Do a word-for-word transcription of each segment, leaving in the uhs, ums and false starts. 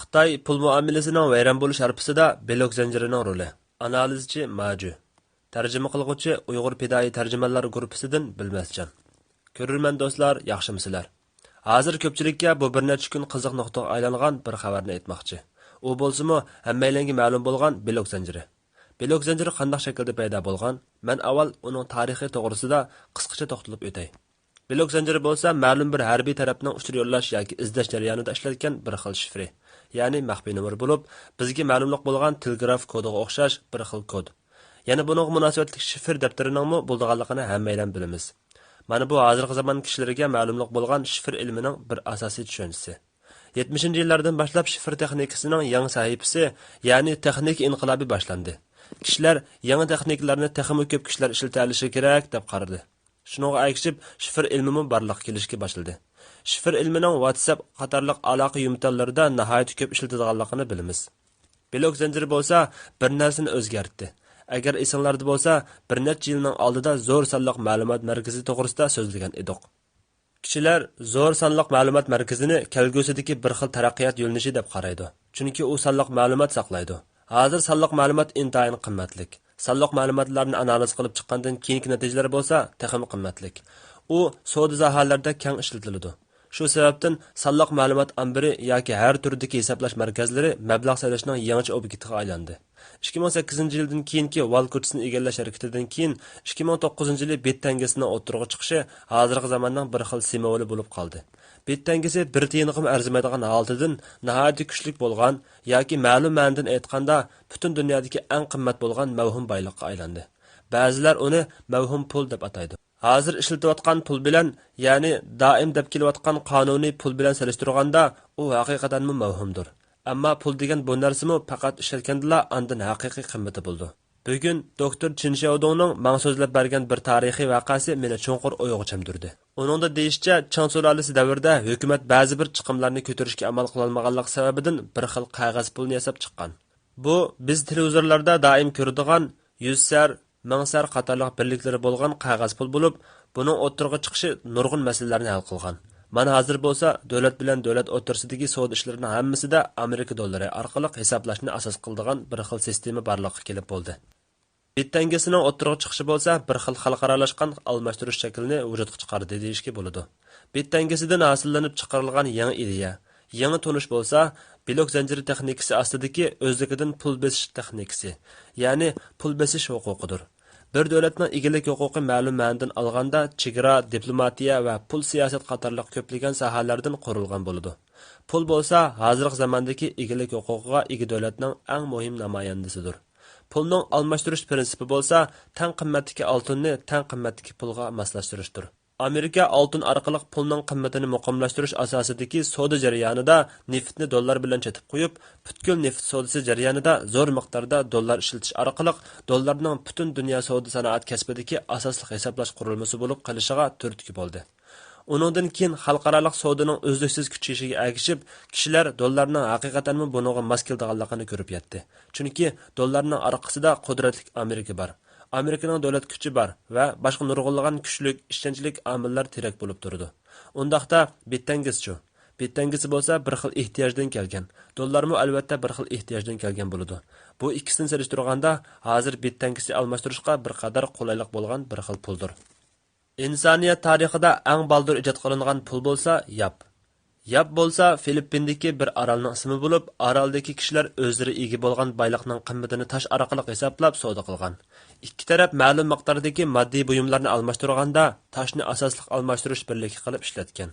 خىتاي پۇل مۇئامىلىسىنىڭ ۋەيران بولۇش ھارپىسىدا بىلوك زەنجىرىنىڭ رولى. ئانالىزچى ماجۈ. تەرجىمە قىلغۇچى ئۇيغۇر پىدائىي تەرجىمانلار گۇرۇپپىسىدىن بىلمەسجان. كۆرۈرمەن دوستلار، ياخشىمۇسىلەر؟ ھازىر كۆپچىلىككە بۇ بىر نەچچە كۈن قىزىق نۇقتىغا ئايلانغان بىر خەۋەرنى ئېيتماقچى. ئۇ بولسىمۇ ھەممەيلەنگە مەلۇم بولغان بىلوك زەنجىرى. بىلوك زەنجىرى قانداق شەكىلدە پەيدا بولغان؟ مەن ئاۋۋال ئۇنىڭ تارىخى توغرىسىدا قىسقىچە توختىلىپ ئۆتەي. بىلوك زەنجىرى بولسا مەلۇم بىر ھەربىي تەرەپنىڭ ئۇچۇر يوللاش ياكى ئىزدەش جەريانىدا ئىشلەتكەن بىر خىل شىفىرى، يەنى مەخپىي نومۇر بولۇپ، بىزگە مەلۇملۇق بولغان تېلېگراف كودىغا ئوخشاش بىر خىل كود. يەنە بۇنىڭغا مۇناسىۋەتلىك شىفىر دەپتىرىنىڭمۇ بولىدىغانلىقىنى ھەممەيلەن بىلىمىز. مانا بۇ ھازىرقى زامان كىشىلىرىگە مەلۇملۇق بولغان شىفىر ئىلمىنىڭ بىر ئاساسىي چۈشەنچىسى. يەتمىشىنچى يىللاردىن باشلاپ شىفىر تېخنىكىسىنىڭ يېڭى سەھىپىسى، يەنى تېخنىكا ئىنقىلابى باشلاندى. كىشىلەر يېڭى تېخنىكىلارنى تېخىمۇ كۆپ كىشىلەر ئىشلىتەلىشى كېرەك دەپ قارىدى. شۇنىڭغا ئەگىشىپ، شىفىر ئىلمىمۇ بارلىققا كېلىشكە باشلىدى. شىفىر ئىلمىنىڭ ۋاتساپ قاتارلىق ئالاقە يۇمتەللىرىدە ناھايىتى كۆپ ئىشلىتىدىغانلىقىنى بىلىمىز. بىلوك زەنجىرى بولسا بىر نەرسىنى ئۆزگەرتتى. ئەگەر ئېسىڭلاردا بولسا، بىر نەچچە يىلنىڭ ئالدىدا زور سانلىق مەلۇمات مەركىزى توغرىسىدا سۆزلىگەن ئىدۇق. كىشىلەر زور سانلىق مەلۇمات مەركىزىنى كەلگۈسىدىكى بىر خىل تەرەققىيات يۆنىلىشى دەپ قارايدۇ، چۈنكى ئۇ سانلىق مەلۇمات ساقلايدۇ. ھازىر سانلىق مەلۇمات ئىنتايىن قىممەتلىك. سانلىق مەلۇماتلارنى ئانالىز قىلىپ چىققاندىن كېيىنكى نەتىجىلەر بولسا تېخىمۇ قىممەتلىك. ئۇ سودا ساھەلىرىدە كەڭ ئىشلىتىلىدۇ. شۇ سەۋەبتىن سانلىق مەلۇمات ئامبىرى ياكى ھەر تۈردىكى ھېسابلاش مەركەزلىرى مەبلەغ سېلىشنىڭ يېڭىچە ئوبيېكتىغا ئايلاندى. ئىككى مىڭ سەككىزىنچى يىلدىن كېيىنكى ۋال كوچىسىنى ئىگىلەش ھەرىكىتىدىن كېيىن، ئىككى مىڭ توققۇزىنچى يىلى بىت تەڭگىسىنىڭ ئوتتۇرىغا چىقىشى ھازىرقى زاماننىڭ بىر خىل سىمۋولى بولۇپ قالدى. بىت تەڭگىسى بىر تىيىنغىمۇ ئەرزىمەيدىغان ھالىتىدىن ناھايىتى كۈچلۈك بولغان ياكى مەلۇم مەنىدىن ئېيتقاندا، پۈتۈن دۇنيادىكى ئەڭ قىممەت بولغان مەۋھۇم بايلىققا ئايلاندى. بەزىلەر ئۇنى مەۋھۇم پۇل دەپ ئاتايدۇ. ھازىر ئىشلىتىۋاتقان پۇل بىلەن، يەنى دائىم دەپ كېلىۋاتقان قانۇنىي پۇل بىلەن سېلىشتۇرغاندا، ئۇ ھەقىقەتەنمۇ مەۋھۇمدۇر. ئەمما پۇل دېگەن بۇ نەرسىمۇ پەقەت ئىشلەتكەندىلا ئاندىن ھەقىقىي قىممىتى بولىدۇ. بۈگۈن دوكتور چىن شياۋدۇڭنىڭ ماڭا سۆزلەپ بەرگەن بىر تارىخىي ۋەقەسى مېنى چوڭقۇر ئويغا چۆمدۈردى. ئۇنىڭدا دېيىشىچە، چىڭ سۇلالىسى دەۋرىدە ھۆكۈمەت بەزى بىر چىقىملارنى كۆتۈرۈشكە ئامال قىلالمىغانلىقى سەۋەبىدىن بىر خىل قەغەز پۇلنى ياساپ چىققان. بۇ بىز تېلېۋىزورلاردا دائىم كۆرىدىغان يۈز سەر، مىڭ سەر قاتارلىق بىرلىكلىرى بولغان قەغەز پۇل بولۇپ، بۇنىڭ ئوتتۇرىغا چىقىشى نۇرغۇن مەسىلىلەرنى ھەل قىلغان. مانا ھازىر بولسا دۆلەت بىلەن دۆلەت ئوتتۇرىسىدىكى سودا ئىشلىرىنىڭ ھەممىسىدە ئامېرىكا دوللىرى ئارقىلىق ھېسابلاشنى ئاساس قىلىدىغان بىر خىل سىستېما بارلىققا كېلىپ بولدى. بىت تەڭگىسىنىڭ ئوتتۇرىغا چىقىشى بولسا بىر خىل خەلقئارالاشقان ئالماشتۇرۇش شەكلىنى ۋۇجۇدقا چىقاردى دېيىشكە بولىدۇ. بىت تەڭگىسىدىن ھاسىللىنىپ چىقىرىلغان يېڭى ئىدىيە، يېڭى تونۇش بولسا، بىلوك زەنجىرى تېخنىكىسى ئاستىدىكى ئۆزلۈكىدىن پۇل بېسىش تېخنىكىسى، يەنى پۇل بېسىش ھوقۇقىدۇر. بىر دۆلەتنىڭ ئىگىلىك ھوقۇقى مەلۇم مەنىدىن ئالغاندا، چېگرا، دىپلوماتىيە ۋە پۇل سىياسەت قاتارلىق كۆپلىگەن ساھەلەردىن قۇرۇلغان بولىدۇ. پۇل بولسا ھازىرقى زاماندىكى ئىگىلىك ھوقۇقىغا ئىگە دۆلەتنىڭ ئەڭ مۇھىم نامايەندىسىدۇر. پۇلنىڭ ئالماشتۇرۇش پىرىنسىپى بولسا، تەڭ قىممەتتىكى ئالتۇننى تەڭ قىممەتتىكى پۇلغا ماسلاشتۇرۇشتۇر. ئامېرىكا ئالتۇن ئارقىلىق پۇلنىڭ قىممىتىنى مۇقىملاشتۇرۇش ئاساسىدىكى سودا جەريانىدا نېفىتنى دوللار بىلەن چېتىپ قويۇپ، پۈتكۈل نېفىت سودىسى جەريانىدا زور مىقداردا دوللار ئىشلىتىش ئارقىلىق دوللارنىڭ پۈتۈن دۇنيا سودا سانائەت كەسپىدىكى ئاساسلىق ھېسابلاش قۇرۇلمىسى بولۇپ قېلىشىغا تۈرتكە بولدى. ئۇنىڭدىن كېيىن خەلقئارالىق سودىنىڭ ئۈزلۈكسىز كۈچىيىشىگە ئەگىشىپ، كىشىلەر دوللارنىڭ ھەقىقەتەنمۇ بۇنىڭغا ماس كېلىدىغانلىقىنى كۆرۈپ يەتتى. چۈنكى دوللارنىڭ ئارقىسىدا قۇدرەتلىك ئامېرىكا بار. ئامېرىكىنىڭ دۆلەت كۈچى بار ۋە باشقا نۇرغۇنلىغان كۈچلۈك، ئىشەنچلىك ئامىللار تىرەك بولۇپ تۇرىدۇ. ئۇنداقتا بىت تەڭگىسىچۇ؟ بىت تەڭگىسى بولسا بىر خىل ئېھتىياجدىن كەلگەن، دوللارمۇ ئەلۋەتتە بىر خىل ئېھتىياجدىن كەلگەن بولىدۇ. بۇ ئىككىسىنى سېلىشتۇرغاندا، ھازىر بىت تەڭگىسى ئالماشتۇرۇشقا بىر قەدەر قولايلىق بولغان بىر خىل پۇلدۇر. ئىنسانىيەت تارىخىدا ئەڭ بالدۇر ئىجاد قىلىنغان پۇل بولسا ياپ. ياپ بولسا فىلىپپىندىكى بىر ئارالنىڭ ئىسمى بولۇپ، ئارالدىكى كىشىلەر ئۆزلىرى ئىگە بولغان بايلىقنىڭ قىممىتىنى تاش ئارقىلىق ھېسابلاپ سودا قىلغان. ئىككى تەرەپ مەلۇم مىقداردىكى ماددىي بۇيۇملارنى ئالماشتۇرغاندا، تاشنى ئاساسلىق ئالماشتۇرۇش بىرلىكى قىلىپ ئىشلەتكەن.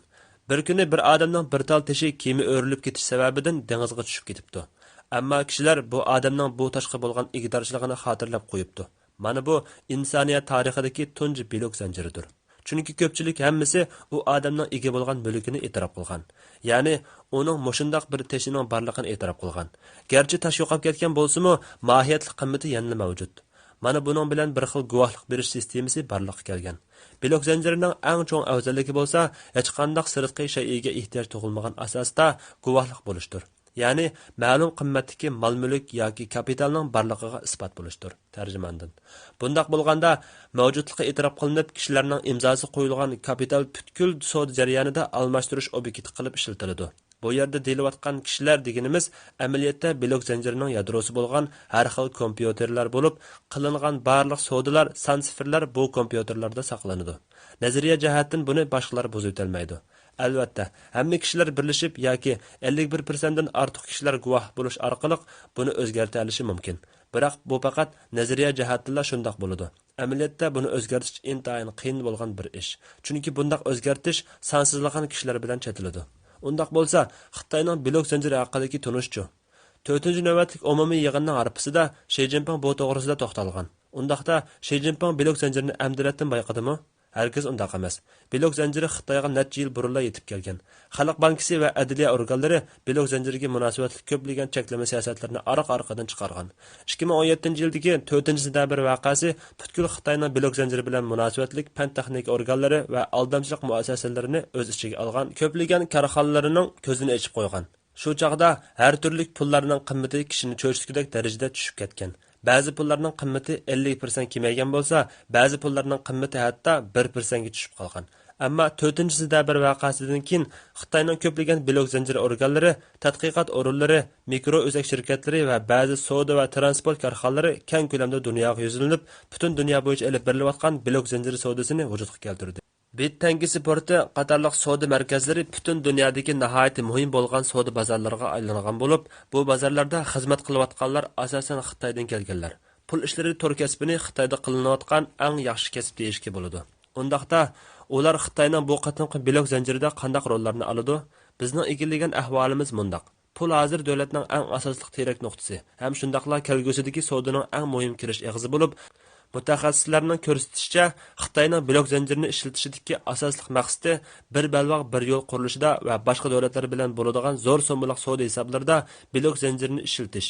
بىر كۈنى بىر ئادەمنىڭ بىر تال تېشى كېمە ئۆرۈلۈپ كېتىش سەۋەبىدىن دېڭىزغا چۈشۈپ كېتىپتۇ. ئەمما كىشىلەر بۇ ئادەمنىڭ بۇ تاشقا بولغان ئىگىدارچىلىقىنى خاتىرىلەپ قويۇپتۇ. مانا بۇ ئىنسانىيەت تارىخىدىكى تۇنجى بىلوك زەنجىرىدۇر. چۈنكى كۆپچىلىك ھەممىسى ئۇ ئادەمنىڭ ئىگە بولغان مۈلكىنى ئېتىراپ قىلغان. يەنى ئۇنىڭ مۇشۇنداق بىر تېشىنىڭ بارلىقىنى ئېتىراپ قىلغان. گەرچە تاش يوقاپ كەتكەن بولسىمۇ، ماھىيەتلىك قىممىتى يەنىلا مەۋجۇت. مانا بۇنىڭ بىلەن بىر خىل گۇۋاھلىق بېرىش سىستېمىسى بارلىققا كەلگەن. بىلوك زەنجىرىنىڭ ئەڭ چوڭ ئەۋزەللىكى بولسا، ھېچقانداق سىرتقى شەيئىگە ئېھتىياج تۇغۇلمىغان ئاساستا گۇۋاھلىق بولۇشتۇر. يەنى مەلۇم قىممەتتىكى مال-مۈلۈك ياكى كاپىتالنىڭ بارلىقىغا ئىسپات بولۇشتۇر. تەرجىماندىن. بۇنداق بولغاندا، مەۋجۇتلۇقى ئېتىراپ قىلىنىپ، كىشىلەرنىڭ ئىمزاسى قويۇلغان كاپىتال پۈتكۈل سودا جەريانىدا ئالماشتۇرۇش ئوبيېكتى قىلىپ ئىشلىتىلىدۇ. بۇ يەردە دېيىلىۋاتقان كىشىلەر دېگىنىمىز ئەمەلىيەتتە بىلوك زەنجىرىنىڭ يادروسى بولغان ھەر خىل كومپيۇتېرلار بولۇپ، قىلىنغان بارلىق سودىلار، سان سىفىرلار بۇ كومپيۇتېرلاردا ساقلىنىدۇ. نەزەرىيە جەھەتتىن بۇنى باشقىلار بۇزۇۋېتەلمەيدۇ. ئەلۋەتتە، ھەممە كىشىلەر بىرلىشىپ ياكى ئەللىك بىر پىرسەنتتىن ئارتۇق كىشىلەر گۇۋاھ بولۇش ئارقىلىق بۇنى ئۆزگەرتەلىشى مۇمكىن. بىراق بۇ پەقەت نەزەرىيە جەھەتتىنلا شۇنداق بولىدۇ. ئەمەلىيەتتە بۇنى ئۆزگەرتىش ئىنتايىن قىيىن بولغان بىر ئىش. چۈنكى بۇنداق ئۆزگەرتىش سانسىزلىغان كىشىلەر بىلەن چېتىلىدۇ. ئۇنداق بولسا، خىتاينىڭ بىلوك زەنجىرى ھەققىدىكى تونۇشچۇ؟ تۆتىنچى نۆۋەتلىك ئومۇمىي يىغىننىڭ ھارپىسىدا شى جىنپىڭ بۇ توغرىسىدا توختالغان. ئۇنداقتا، شى جىنپىڭ بىلوك زەنجىرىنى ئەمدىلەتتىن بايقىدىمۇ؟ ھەرگىز ئۇنداق ئەمەس. بىلوك زەنجىرى خىتايغا نەچچە يىل بۇرۇنلا يېتىپ كەلگەن. خەلق بانكىسى ۋە ئەدلىيە ئورگانلىرى بىلوك زەنجىرىگە مۇناسىۋەتلىك كۆپلىگەن چەكلىمە سىياسەتلىرىنى ئارقا-ئارقىدىن چىقارغان. ئىككى مىڭ ئون يەتتىنچى يىلدىكى تۆتىنچى سېنتەبىر ۋەقەسى پۈتكۈل خىتاينىڭ بىلوك زەنجىرى بىلەن مۇناسىۋەتلىك پەن-تېخنىكا ئورگانلىرى ۋە ئالدامچىلىق مۇئەسسەسىلىرىنى ئۆز ئىچىگە ئالغان كۆپلىگەن كارخانىلارنىڭ كۆزىنى ئېچىپ قويغان. شۇ چاغدا ھەر تۈرلۈك پۇللارنىڭ قىممىتى كىشىنى چۆچۈتكۈدەك دەرىجىدە چۈشۈپ كەتكەن. بەزى پۇللارنىڭ قىممىتى ئەللىك پىرسەنت كېمەيگەن بولسا، بەزى پۇللارنىڭ قىممىتى ھەتتا بىر پىرسەنتكە چۈشۈپ قالغان. ئەمما تۆتىنچى سېنتەبىر ۋەقەسىدىن كېيىن خىتاينىڭ كۆپلىگەن بىلوك زەنجىرى ئورگانلىرى، تەتقىقات ئورۇنلىرى، مىكرو ئۆزەك شىركەتلىرى ۋە بەزى سودا ۋە تىرانسپورت كارخانىلىرى كەڭ كۆلەمدە دۇنياغا يۈزلىنىپ، پۈتۈن دۇنيا بويىچە ئېلىپ بېرىلىۋاتقان بىلوك زەنجىرى سودىسىنى ۋۇجۇدقا كەلتۈردى. بىت تەڭگىسى پورتى قاتارلىق سودا مەركەزلىرى پۈتۈن دۇنيادىكى ناھايىتى مۇھىم بولغان سودا بازارلىرىغا ئايلانغان بولۇپ، بۇ بازارلاردا خىزمەت قىلىۋاتقانلار ئاساسەن خىتايدىن كەلگەنلەر. پۇل ئىشلىرى تور كەسپىنى خىتايدا قىلىنىۋاتقان ئەڭ ياخشى كەسىپ دېيىشكە بولىدۇ. ئۇنداقتا، ئۇلار خىتاينىڭ بۇ قېتىمقى بىلوك زەنجىرىدە قانداق روللارنى ئالىدۇ؟ بىزنىڭ ئىگىلىگەن ئەھۋالىمىز مۇنداق. پۇل ھازىر دۆلەتنىڭ ئەڭ ئاساسلىق تىرەك نۇقتىسى ھەم شۇنداقلا كەلگۈسىدىكى سودىنىڭ ئەڭ مۇھىم كىرىش ئېغىزى بولۇپ، مۇتەخەسسىسلەرنىڭ كۆرسىتىشىچە، خىتاينىڭ بىلوك زەنجىرىنى ئىشلىتىشىدىكى ئاساسلىق مەقسىتى بىر بەلباغ بىر يول قۇرۇلۇشىدا ۋە باشقا دۆلەتلەر بىلەن بولىدىغان زور سوممىلىق سودا ھېسابلىرىدا بىلوك زەنجىرىنى ئىشلىتىش.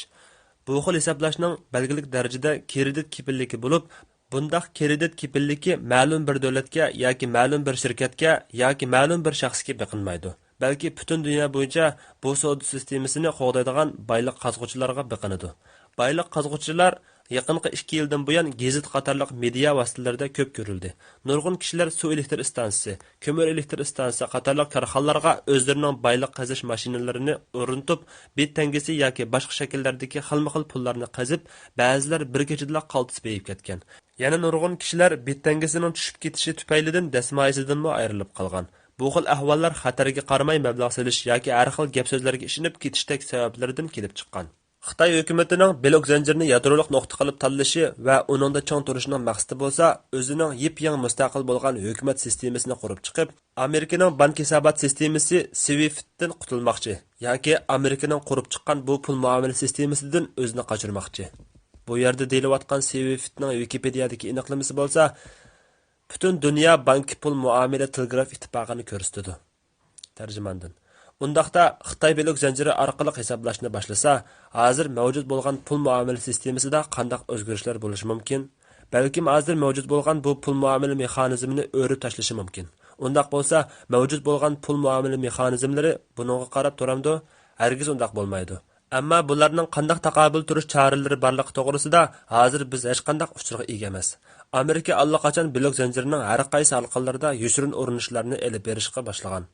بۇ خىل ھېسابلاشنىڭ بەلگىلىك دەرىجىدە كىرېدىت كېپىللىكى بولۇپ، بۇنداق كىرېدىت كېپىللىكى مەلۇم بىر دۆلەتكە ياكى مەلۇم بىر شىركەتكە ياكى مەلۇم بىر شەخسكە بېقىنمايدۇ، بەلكى پۈتۈن دۇنيا بويىچە بۇ سودا سىستېمىسىنى قوغدايدىغان بايلىق قازغۇچىلارغا بېقىنىدۇ. بايلىق قازغۇچىلار يېقىنقى ئىككى يىلدىن بۇيان گېزىت قاتارلىق مېدىيا ۋاسىتىلىرىدە كۆپ كۆرۈلدى. نۇرغۇن كىشىلەر سۇ ئېلېكتر ئىستانسىسى، كۆمۈر ئېلېكتر ئىستانسىسى قاتارلىق كارخانىلارغا ئۆزلىرىنىڭ بايلىق قېزىش ماشىنىلىرىنى ئورنىتىپ، بىت تەڭگىسى ياكى باشقا شەكىللەردىكى خىلمۇخىل پۇللارنى قېزىپ، بەزىلەر بىر كېچىدىلا قالتىس بېيىپ كەتكەن. يەنە نۇرغۇن كىشىلەر بىت تەڭگىسىنىڭ چۈشۈپ كېتىشى تۈپەيلىدىن دەسمايىسىدىنمۇ ئايرىلىپ قالغان. بۇ خىل ئەھۋاللار خەتەرگە قارىماي مەبلەغ سېلىش ياكى ھەر خىل گەپ-سۆزلەرگە ئىشىنىپ كېتىشتەك سەۋەبلەردىن كېلىپ چىققان. خىتاي ھۆكۈمىتىنىڭ بىلوك زەنجىرىنى يادرولۇق نۇقتا قىلىپ تاللىشى ۋە ئۇنىڭدا چىڭ تۇرۇشىنىڭ مەقسىتى بولسا، ئۆزىنىڭ يېپيېڭى مۇستەقىل بولغان ھۆكۈمەت سىستېمىسىنى قۇرۇپ چىقىپ، ئامېرىكىنىڭ بانك ھېسابات سىستېمىسى سۋىفتتىن قۇتۇلماقچى ياكى ئامېرىكىنىڭ قۇرۇپ چىققان بۇ پۇل مۇئامىلە سىستېمىسىدىن ئۆزىنى قاچۇرماقچى. بۇ يەردە دېيىلىۋاتقان سۋىفتنىڭ ۋىكىپېدىيەدىكى ئېنىقلىمىسى بولسا، پۈتۈن دۇنيا بانكا پۇل مۇئامىلە تېلېگراف ئىتتىپاقىنى كۆرسىتىدۇ. تەرجىماندىن. ئۇنداقتا، خىتاي بىلوك زەنجىرى ئارقىلىق ھېسابلاشنى باشلىسا، ھازىر مەۋجۇت بولغان پۇل مۇئامىلە سىستېمىسىدا قانداق ئۆزگىرىشلەر بولۇشى مۇمكىن؟ بەلكىم ھازىر مەۋجۇت بولغان بۇ پۇل مۇئامىلە مېخانىزمىنى ئۆرۈپ تاشلىشى مۇمكىن. ئۇنداق بولسا، مەۋجۇت بولغان پۇل مۇئامىلە مېخانىزملىرى بۇنىڭغا قاراپ تۇرامدۇ؟ ھەرگىز ئۇنداق بولمايدۇ. ئەمما بۇلارنىڭ قانداق تاقابىل تۇرۇش چارىلىرى بارلىقى توغرىسىدا ھازىر بىز ھېچقانداق ئۇچۇرغا ئىگە ئەمەس. ئامېرىكا ئاللىقاچان بىلوك زەنجىرىنىڭ ھەر قايسى ھالقىلىرىدا يوشۇرۇن ئۇرۇنۇشلارنى ئېلىپ بېرىشقا باشلىغان.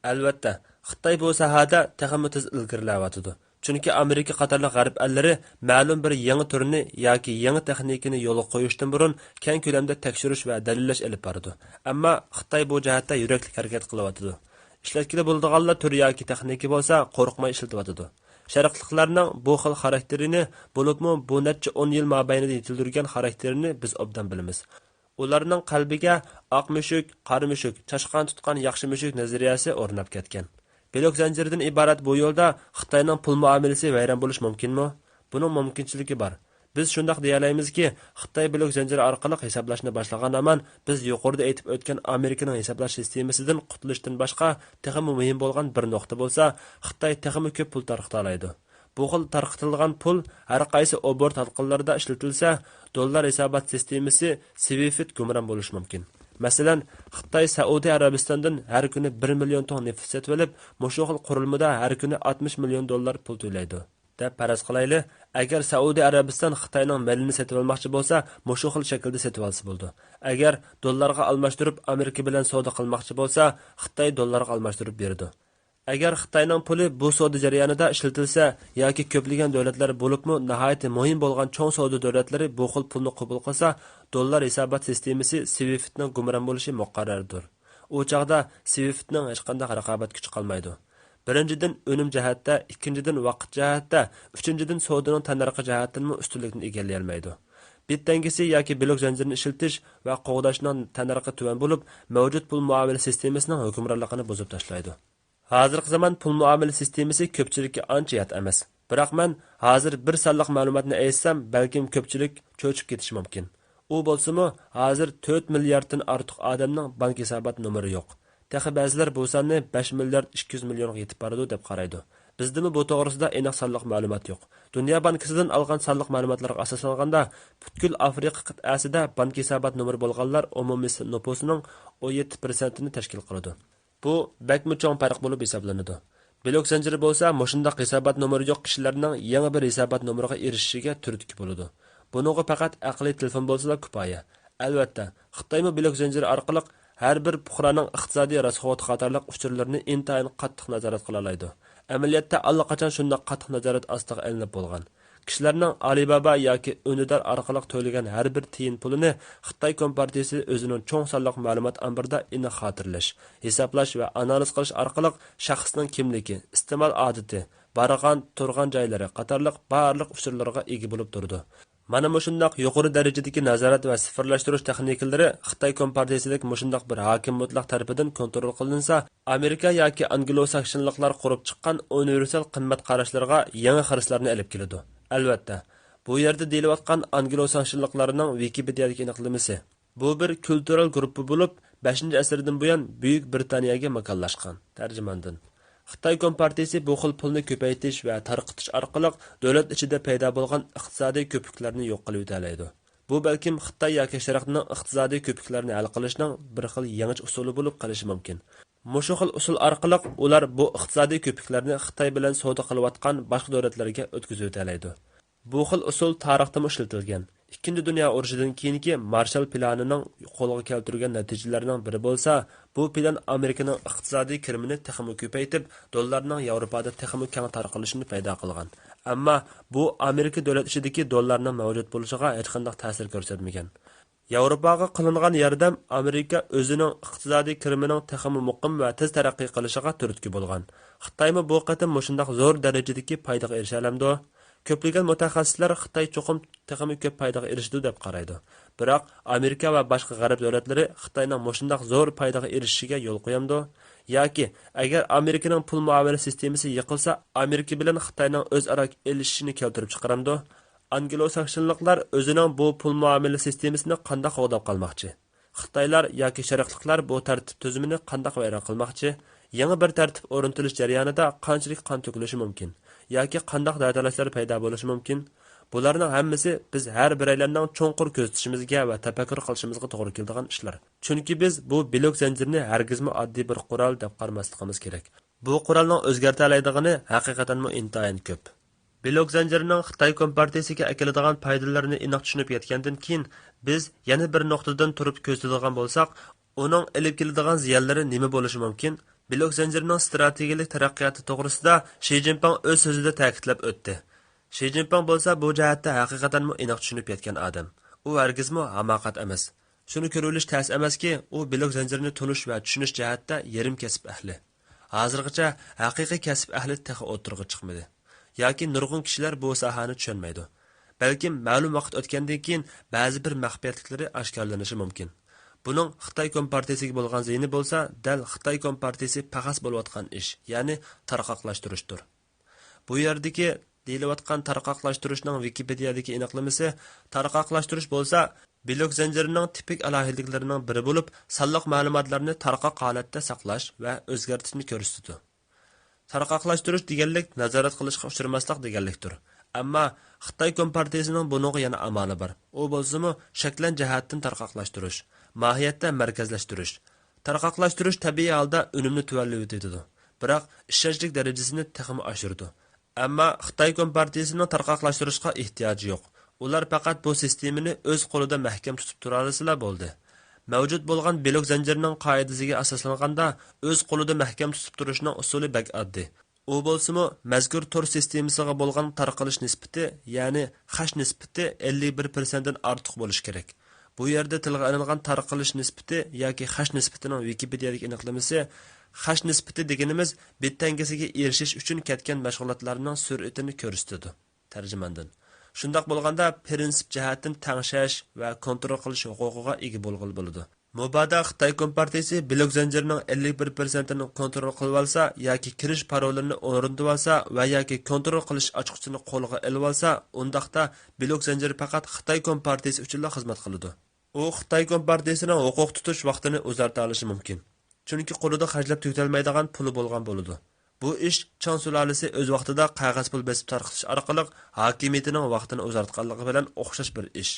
ئەلۋەتتە، خىتاي بۇ ساھەدە تېخىمۇ تېز ئىلگىرىلەۋاتىدۇ. چۈنكى ئامېرىكا قاتارلىق غەرب ئەللىرى مەلۇم بىر يېڭى تۈرنى ياكى يېڭى تېخنىكىنى يولغا قويۇشتىن بۇرۇن كەڭ كۆلەمدە تەكشۈرۈش ۋە دەلىللەش ئېلىپ بارىدۇ. ئەمما خىتاي بۇ جەھەتتە يۈرەكلىك ھەرىكەت قىلىۋاتىدۇ. ئىشلەتكىلى بولىدىغانلا تۈر ياكى تېخنىكا بولسا قورقماي ئىشلىتىۋاتىدۇ. شەرقلىقلەرنىڭ بۇ خىل خاراكتېرىنى، بولۇپمۇ بۇ نەچچە ئون يىل مابەينىدە يېتىلدۈرگەن خاراكتېرىنى بىز ئوبدان بىلىمىز. ئۇلارنىڭ قەلبىگە ئاق مۈشۈك، قارا مۈشۈك، چاشقان تۇتقان ياخشى مۈشۈك نەزەرىيەسى ئورناپ كەتكەن. بىلوك زەنجىرىدىن ئىبارەت بۇ يولدا خىتاينىڭ پۇل مۇئامىلىسى ۋەيران بولۇشى مۇمكىنمۇ؟ بۇنىڭ مۇمكىنچىلىكى بار. بىز شۇنداق دېيەلەيمىزكى، خىتاي بىلوك زەنجىرى ئارقىلىق ھېسابلاشنى باشلىغان ھامان، بىز يۇقىرىدا ئېيتىپ ئۆتكەن ئامېرىكىنىڭ ھېسابلاش سىستېمىسىدىن قۇتۇلۇشتىن باشقا، تېخىمۇ مۇھىم بولغان بىر نۇقتا بولسا، خىتاي تېخىمۇ كۆپ پۇل تارقىتالايدۇ. بۇ خىل تارقىتىلغان پۇل ھەر قايسى ئوبوروت ھالقىلىرىدا ئىشلىتىلسە، دوللار ھېسابات سىستېمىسى سۋىفت گۇمران بولۇشى مۇمكىن. مەسىلەن، خىتاي سەئۇدى ئەرەبىستاندىن ھەر كۈنى بىر مىليون توڭ نېفىت سېتىۋېلىپ، مۇشۇ خىل قۇرۇلمىدا ھەر كۈنى ئاتمىش مىليون دوللار پۇل تۆلەيدۇ، دەپ پەرەز قىلايلى. ئەگەر سەئۇدى ئەرەبىستان خىتاينىڭ مېلىنى سېتىۋالماقچى بولسا، مۇشۇ خىل شەكىلدە سېتىۋالسا بولىدۇ. ئەگەر دوللارغا ئالماشتۇرۇپ ئامېرىكا بىلەن سودا قىلماقچى بولسا، خىتاي دوللارغا ئالماشتۇرۇپ بېرىدۇ. ئەگەر خىتاينىڭ پۇلى بۇ سودا جەريانىدا ئىشلىتىلسە ياكى كۆپلىگەن دۆلەتلەر، بولۇپمۇ ناھايىتى مۇھىم بولغان چوڭ سودا دۆلەتلىرى بۇ خىل پۇلنى قوبۇل قىلسا، دوللار ھېسابات سىستېمىسى سۋىفتنىڭ گۇمران بولۇشى مۇقەررەردۇر. ئۇ چاغدا سۋىفتنىڭ ھېچقانداق رىقابەت كۈچى قالمايدۇ. بىرىنچىدىن، ئۆنۈم جەھەتتە، ئىككىنچىدىن، ۋاقىت جەھەتتە، ئۈچىنچىدىن، سودىنىڭ تەننەرخى جەھەتتىنمۇ ئۈستۈنلۈكنى ئىگىلىيەلمەيدۇ. بىت دەڭگىسى ياكى بلوك زەنجىرىنى ئىشلىتىش ۋە قوغداشنىڭ تەننەرخى تۆۋەن بولۇپ، مەۋجۇت پۇل مۇئامىلە سىستېمىسىنىڭ ھۆكۈمرانلىقىنى بۇزۇپ تاشلايدۇ. ھازىرقى زامان پۇل مۇئامىلە سىستېمىسى كۆپچىلىككە ئانچە يات ئەمەس. بىراق مەن ھازىر بىر سانلىق مەلۇماتنى ئېيتسام، بەلكىم كۆپچىلىك چۆچۈپ كېتىشى مۇمكىن. ئۇ بولسىمۇ، ھازىر تۆت مىلياردتىن ئارتۇق ئادەمنىڭ بانك ھېسابات نومۇرى يوق. تېخى بەزىلەر بۇ ساننى بەش مىليارد ئىككى يۈز مىليونغا يېتىپ بارىدۇ دەپ قارايدۇ. بىزدىمۇ بۇ توغرىسىدا ئېنىق سانلىق مەلۇمات يوق. دۇنيا بانكىسىدىن ئالغان سانلىق مەلۇماتلارغا ئاساسلانغاندا، پۈتكۈل ئافرىقا قىتئەسىدە بانك ھېسابات نومۇرى بولغانلار ئومۇمىي نوپۇسنىڭ ئون يەتتە پىرسەنتىنى تەشكىل قىلىدۇ. بۇ بەكمۇ چوڭ پەرق بولۇپ ھېسابلىنىدۇ. بلوك زەنجىرى بولسا مۇشۇنداق ھېسابات نومۇرى يوق كىشىلەرنىڭ يېڭى بىر ھېسابات نومۇرىغا ئېرىشىشىگە تۈرتكە بولىدۇ. بۇنىڭغا پەقەت ئەقلىي تېلېفون بولسىلا كۇپايە. ئەلۋەتتە، خىتايمۇ بلوك زەنجىرى ئارقىلىق ھەر بىر پۇقرانىڭ ئىقتىسادىي راسخوتى قاتارلىق ئۇچۇرلىرىنى ئىنتايىن قاتتىق نازارەت قىلالايدۇ. ئەمەلىيەتتە ئاللىقاچان شۇنداق قاتتىق نازارەت ئاستىغا ئېلىنىپ بولغان. كىشىلەرنىڭ ئالىبابا ياكى ئۈندىدار ئارقىلىق تۆلىگەن ھەر بىر تىيىن پۇلىنى خىتاي كومپارتىيىسى ئۆزىنىڭ چوڭ سانلىق مەلۇمات ئامبىرىدا ئېنىق خاتىرىلەش، ھېسابلاش ۋە ئانالىز قىلىش ئارقىلىق شەخسنىڭ كىملىكى، ئىستېمال ئادىتى، بارغان، تۇرغان جايلىرى قاتارلىق بارلىق ئۇچۇرلىرىغا ئىگە بولۇپ تۇرىدۇ. مانا مۇشۇنداق يۇقىرى دەرىجىدىكى نازارەت ۋە سىفىرلاشتۇرۇش تېخنىكىلىرى خىتاي كومپارتىيىسىدەك مۇشۇنداق بىر ھاكىم مۇتلەق تەرىپىدىن كونترول قىلىنسا، ئامېرىكا ياكى ئانگلو ساكسونلۇقلار قۇرۇپ چىققان ئۇنىۋېرسال قىممەت قاراشلىرىغا يېڭى خىرىسلارنى ئېلىپ كېلىدۇ. ئەلۋەتتە، بۇ يەردە دېيىلىۋاتقان ئانگلو ساكسونلۇقلارنىڭ ۋىكىپېدىيەدىكى ئېنىقلىمىسى. بۇ بىر كۈلتۈرەل گۇرۇپپا بولۇپ، بەشىنچى ئەسىردىن بۇيان بۈيۈك بىرىتانىيەگە ماكانلاشقان. تەرجىماندىن. خىتاي كومپارتىيىسى بۇ خىل پۇلنى كۆپەيتىش ۋە تارقىتىش ئارقىلىق دۆلەت ئىچىدە پەيدا بولغان ئىقتىسادىي كۆپۈكلەرنى يوق قىلىۋېتەلەيدۇ. بۇ بەلكىم خىتاي ياكى شەرقنىڭ ئىقتىسادىي كۆپۈكلەرنى ھەل قىلىشنىڭ بىر خىل يېڭىچە ئۇسۇلى بولۇپ قېلىشى مۇمكىن. مۇشۇ خىل ئۇسۇل ئارقىلىق ئۇلار بۇ ئىقتىسادىي كۆپۈكلەرنى خىتاي بىلەن سودا قىلىۋاتقان باشقا دۆلەتلەرگە ئۆتكۈزۈۋېتەلەيدۇ. بۇ خىل ئۇسۇل تارىختىمۇ ئىشلىتىلگەن. ئىككىنچى دۇنيا ئۇرۇشىدىن كېيىنكى مارشال پىلانىنىڭ قولغا كەلتۈرگەن نەتىجىلىرىنىڭ بىرى بولسا، بۇ پىلان ئامېرىكىنىڭ ئىقتىسادىي كىرىمىنى تېخىمۇ كۆپەيتىپ، دوللارنىڭ ياۋروپادا تېخىمۇ كەڭ تارقىلىشىنى پەيدا قىلغان. ئەمما بۇ ئامېرىكا دۆلەت ئىچىدىكى دوللارنىڭ مەۋجۇت بولۇشىغا ھېچقانداق تەسىر كۆرسەتمىگەن. ياۋروپاغا قىلىنغان ياردەم ئامېرىكا ئۆزىنىڭ ئىقتىسادىي كىرىمىنىڭ تېخىمۇ مۇقىم ۋە تېز تەرەققىي قىلىشىغا تۈرتكە بولغان. خىتايمۇ بۇ قېتىم مۇشۇنداق زور دەرىجىدىكى پايدىغا ئېرىشەلەمدۇ؟ كۆپلىگەن مۇتەخەسسىسلەر خىتاي چوقۇم تېخىمۇ كۆپ پايدىغا ئېرىشىدۇ دەپ قارايدۇ. بىراق ئامېرىكا ۋە باشقا غەرب دۆلەتلىرى خىتاينىڭ مۇشۇنداق زور پايدىغا ئېرىشىشىگە يول قويامدۇ؟ ياكى ئەگەر ئامېرىكىنىڭ پۇل مۇئامىلە سىستېمىسى يىقىلسا، ئامېرىكا بىلەن خىتاينىڭ ئۆزئارا ئېلىشىشىنى كەلتۈرۈپ چىقىرامدۇ؟ ئانگلو ساكسونلۇقلار ئۆزىنىڭ بۇ پۇل مۇئامىلە سىستېمىسىنى قانداق قوغداپ قالماقچى؟ خىتايلار ياكى شەرقلىكلەر بۇ تەرتىپ تۈزۈمىنى قانداق ۋەيران قىلماقچى؟ يېڭى بىر تەرتىپ ئورنىتىلىش جەريانىدا قانچىلىك قان تۆكۈلۈشى مۇمكىن؟ ياكى قانداق دەتالاشلار پەيدا بولۇشى مۇمكىن؟ بۇلارنىڭ ھەممىسى بىز ھەر بىرەيلەننىڭ چوڭقۇر كۆزىتىشىمىزگە ۋە تەپەككۇر قىلىشىمىزغا توغرا كېلىدىغان ئىشلار. چۈنكى بىز بۇ بلوك زەنجىرىنى ھەرگىزمۇ ئاددىي بىر قورال دەپ قارىماسلىقىمىز كېرەك. بۇ قورالنىڭ ئۆزگەرتەلەيدىغىنى ھەقىقەتەنمۇ ئىنتايىن كۆپ. بلوك زەنجىرىنىڭ خىتاي كومپارتىيىسىگە ئەكېلىدىغان پايدىلىرىنى ئېنىق چۈشىنىپ يەتكەندىن كېيىن، بىز يەنە بىر نۇقتىدىن تۇرۇپ كۆزىتىدىغان بولساق، ئۇنىڭ ئېلىپ كېلىدىغان زىيانلىرى نېمە بولۇشى مۇمكىن؟ بلوك زەنجىرىنىڭ ئىستراتېگىيەلىك تەرەققىياتى توغرىسىدا شى جىنپىڭ ئۆز سۆزىدە تەكىتلەپ ئۆتتى. شى جىنپىڭ بولسا بۇ جەھەتتە ھەقىقەتەنمۇ ئېنىق چۈشىنىپ يەتكەن ئادەم. ئۇ ھەرگىزمۇ ھاماقەت ئەمەس. شۇنى كۆرۈۋېلىش تەس ئەمەسكى، ئۇ بلوك زەنجىرىنى تونۇش ۋە چۈشىنىش جەھەتتە يېرىم كەسىپ ئەھلى. ھازىرغىچە ھەقىقىي كەسىپ ئەھلى تېخى ئوتتۇرىغا چىقمىدى. ياكى نۇرغۇن كىشىلەر بۇ ساھەنى چۈشەنمەيدۇ. بەلكىم مەلۇم ۋاقىت ئۆتكەندىن كېيىن بەزى بىر مەخپىيەتلىكلىرى ئاشكارىلىنىشى مۇمكىن. بۇنىڭ خىتاي كومپارتىيىسىگە بولغان زىيىنى بولسا دەل خىتاي كومپارتىيىسى پەخەس بولۇۋاتقان ئىش، يەنى تارقاقلاشتۇرۇشتۇر. بۇ يەردىكى دېيىلىۋاتقان تارقاقلاشتۇرۇشنىڭ ۋىكىپېدىيەدىكى ئېنىقلىمىسى، تارقاقلاشتۇرۇش بولسا بلوك زەنجىرىنىڭ تىپىك ئالاھىدىلىكلىرىنىڭ بىرى بولۇپ، سانلىق مەلۇماتلارنى تارقاق ھالەتتە ساقلاش ۋە ئۆزگەرتىشنى كۆرسىتىدۇ. تارقاقلاشتۇرۇش دېگەنلىك نازارەت قىلىشقا ئۇچرىماسلىق دېگەنلىكتۇر. ئەمما خىتاي كومپارتىيىسىنىڭ بۇنىڭغا يەنە ئامالى بار. ئۇ بولسىمۇ شەكلەن جەھەتتىن تارقاقلاشتۇرۇش، ماھىيەتتە مەركەزلەشتۈرۈش. تارقاقلاشتۇرۇش تەبىئىي ھالدا ئۈنۈمنى تۆۋەنلىۋېتىدۇ، بىراق ئىشەنچلىك دەرىجىسىنى تېخىمۇ ئاشۇرىدۇ. ئەمما خىتاي كومپارتىيىسىنىڭ تارقاقلاشتۇرۇشقا ئېھتىياجى يوق. ئۇلار پەقەت بۇ سىستېمىنى ئۆز قولىدا مەھكەم تۇتۇپ تۇرالىسىلا بولدى. مەۋجۇت بولغان بىلوك زەنجىرىنىڭ قائىدىسىگە ئاساسلانغاندا، ئۆز قولىدا مەھكەم تۇتۇپ تۇرۇشنىڭ ئۇسۇلى بەك ئاددىي. ئۇ بولسىمۇ، مەزكۇر تور سىستېمىسىغا بولغان تارقىلىش نىسبىتى، يەنى خەش نىسبىتى ئەللىك بىر پىرسەنتتىن ئارتۇق بولۇشى كېرەك. بۇ يەردە تىلغا ئېلىنغان تارقىلىش نىسبىتى ياكى خەش نىسبىتىنىڭ ۋىكىپېدىيەدىكى ئېنىقلىمىسى، خەش نىسبىتى دېگىنىمىز بىت تەڭگىسىگە ئېرىشىش ئۈچۈن كەتكەن مەشغۇلاتلارنىڭ سۈرئىتىنى كۆرسىتىدۇ. تەرجىماندىن. شۇنداق بولغاندا، پىرىنسىپ جەھەتتىن تەڭشەش ۋە كونترول قىلىش ھوقۇقىغا ئىگە بولغىلى بولىدۇ. مۇبادا خىتاي كومپارتىيىسى بىلوك زەنجىرىنىڭ ئەللىك بىر پىرسەنتىنى كونترول قىلىۋالسا ياكى كىرىش پارولىنى ئورنىتىۋالسا ۋە ياكى كونترول قىلىش ئاچقۇچىنى قولىغا ئېلىۋالسا، ئۇنداقتا بىلوك زەنجىرى پەقەت خىتاي كومپارتىيىسى ئۈچۈنلا خىزمەت قىلىدۇ. ئۇ خىتاي كومپارتىيىسىنىڭ ھوقۇق تۇتۇش ۋاقتىنى ئۇزارتالىشى مۇمكىن. چۈنكى قولىدا خەجلەپ تۈگىتەلمەيدىغان پۇلى بولغان بولىدۇ. بۇ ئىش چاڭ سۇلالىسى ئۆز ۋاقتىدا قەغەز پۇل بېسىپ تارقىتىش ئارقىلىق ھاكىمىيىتىنىڭ ۋاقتىنى ئۇزارتقانلىقى بىلەن ئوخشاش بىر ئىش.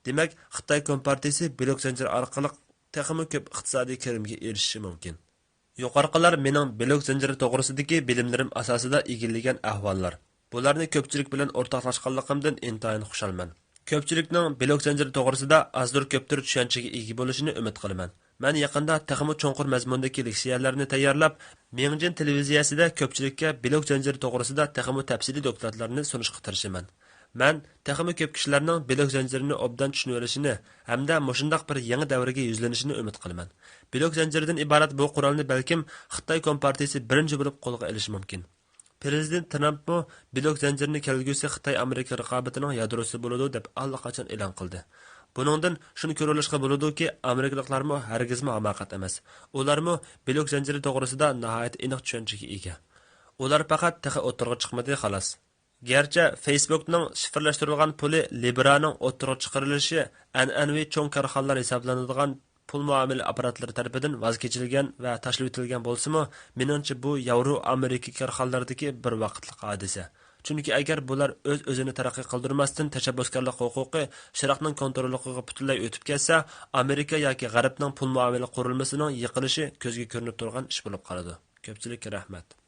دېمەك، خىتاي كومپارتىيىسى بىلوك زەنجىرى ئارقىلىق تېخىمۇ كۆپ ئىقتىسادىي كىرىمگە ئېرىشىشى مۇمكىن. يۇقىرىقىلار مېنىڭ بىلوك زەنجىرى توغرىسىدىكى بىلىملىرىم ئاساسىدا ئىگىلىگەن ئەھۋاللار. بۇلارنى كۆپچىلىك بىلەن ئورتاقلاشقانلىقىمدىن ئىنتايىن خۇشالمەن. كۆپچىلىكنىڭ بىلوك زەنجىرى توغرىسىدا ئازدۇر كۆپتۇر چۈشەنچىگە ئىگە بولۇشىنى ئۈمىد قىلىمەن. مەن يېقىندا تېخىمۇ چوڭقۇر مەزمۇندىكى لېكسىيەلەرنى تەييارلاپ، مىڭجىن تېلېۋىزىيەسىدە كۆپچىلىككە بىلوك زەنجىرى توغرىسىدا تېخىمۇ تەپسىلىي دوكلاتلارنى سۇنۇشقا تىرىشىمەن. مەن تېخىمۇ كۆپ كىشىلەرنىڭ بىلوك زەنجىرىنى ئوبدان چۈشىنىۋېلىشىنى ھەمدە مۇشۇنداق بىر يېڭى دەۋرگە يۈزلىنىشىنى ئۈمىد قىلىمەن. بىلوك زەنجىرىدىن ئىبارەت بۇ قورالنى بەلكىم خىتاي كومپارتىيىسى بىرىنچى بولۇپ قولغا ئېلىشى مۇمكىن. پىرېزىدېنت ترامپمۇ بىلوك زەنجىرىنى كەلگۈسى خىتاي-ئامېرىكا رىقابىتىنىڭ يادروسى بولىدۇ دەپ ئاللىقاچان ئېلان قىلدى. بۇنىڭدىن شۇنى كۆرۈۋېلىشقا بولىدۇكى، ئامېرىكىلىقلارمۇ ھەرگىزمۇ ھاماقەت ئەمەس. ئۇلارمۇ بىلوك زەنجىرى توغرىسىدا ناھايىتى ئېنىق چۈشەنچىگە ئىگە. ئۇلار پەقەت تېخى ئوتتۇرىغا چىقمىدى، خالاس. گەرچە فېيسبوكنىڭ شىفىرلاشتۇرۇلغان پۇلى لىبرانىڭ ئوتتۇرىغا چىقىرىلىشى ئەنئەنىۋى چوڭ كارخانىلار ھېسابلىنىدىغان پۇل مۇئامىلە ئاپپاراتلىرى تەرىپىدىن ۋاز كېچىلگەن ۋە تاشلىۋېتىلگەن بولسىمۇ، مېنىڭچە بۇ ياۋرو ئامېرىكا كارخانىلىرىدىكى بىر ۋاقىتلىق ھادىسە. چۈنكى ئەگەر بۇلار ئۆز-ئۆزىنى تەرەققىي قىلدۇرماستىن تەشەببۇسكارلىق ھوقۇقى شەرقنىڭ كونتروللۇقىغا پۈتۈنلەي ئۆتۈپ كەتسە، ئامېرىكا ياكى غەربنىڭ پۇل مۇئامىلە قۇرۇلمىسىنىڭ يىقىلىشى كۆزگە كۆرۈنۈپ تۇرغان ئىش بولۇپ قالىدۇ. كۆپچىلىككە رەھمەت.